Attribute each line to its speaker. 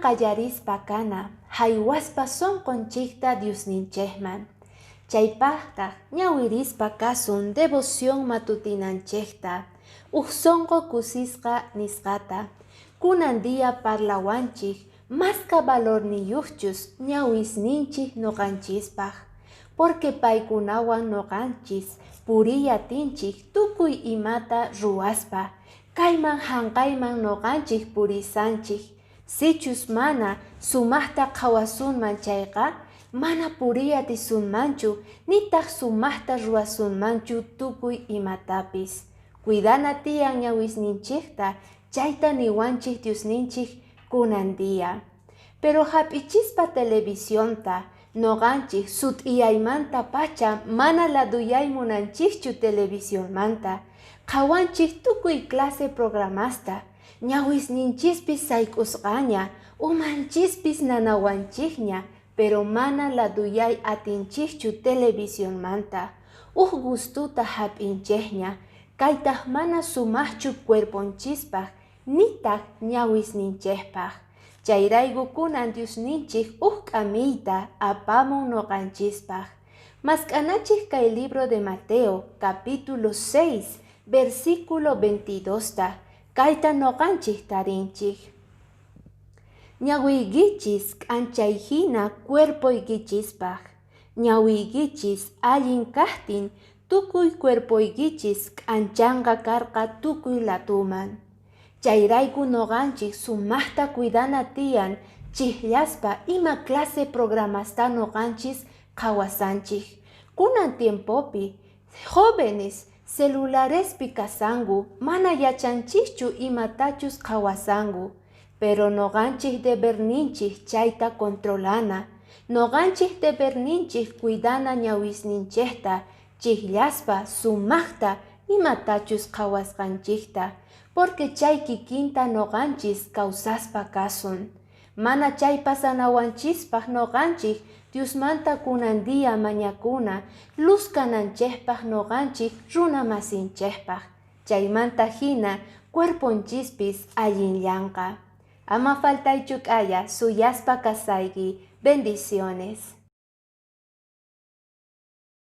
Speaker 1: qallarispa kana, jaywaspa sonqonchikta Diosninchikman. Chaypaqtaq ñawirispa kasun devoción matutinanchikta, uj sonqo kusisqa nisqata. Kunan día parlawanchik maska valorniyuqchus ñawisninchik noqanchispaq, porque paykunawan noqanchis puriya atinchik tukuy imata ruwaspa, kayman hanqayman noqanchik purisanchik. Sichus mana sumaqta qhawasunman chayqa, mana puriy atisunmanchu, nitaq sumaqta ruwasunmanchu tukuy imatapis. Cuidana tiyan ñawisninchikta, chayta niwanchik Diosninchik kunan día. Pero hap'ichispa televisionta, noqanchik sut'iyaymanta pacha mana laduyay munanchikchu televisionmanta. Qhawanchik tukuy clase programasta, ñawisninchispis sayk'usqaña, umanchispis nanawanchikña, pero mana laduyay atinchikchu televisionmanta. Uj gustuta hap'inchikña, kaytaq mana sumaqchu cuerponchispaq, nitaq ñawisninchikpaq. Chayrayku kunan Diosninchik uj k'amiyta apamun noqanchispaq. Mask'anachik kay libro de Mateo, capítulo 6, versículo 22ta, kayta noqanchik tarinchik. Ñawiykichis k'anchay hina cuerpoykichispaq. Ñawiykichis allin kaqtin, tukuy cuerpoykichis k'anchanqa karqa tukuy latuman. Chayrayku noqanchik sumaqta cuidana tiyan chiqllaspa ima clase programasta noqanchis qhawasanchik. Kunan tiempopi jóvenes celularespi kasanku, mana yachanchikchu imatachus qhawasanku, pero noqanchik deberninchik chayta controlana. Noqanchik deberninchik cuidana ñawisninchikta, chiqllaspa sumaqta imatachus qhawasqanchikta, porque chay kikinta noqanchis kawsaspa kasun. Mana chay pasanawanchispaq noqanchik Diosmanta kunan día mañakuna, luz kananchikpaq noqanchik runa masinchikpaq. Chaymanta hina cuerponchispis allinllanqa. Ama faltaychu k'aya, suyaspa kasayki. Bendiciones.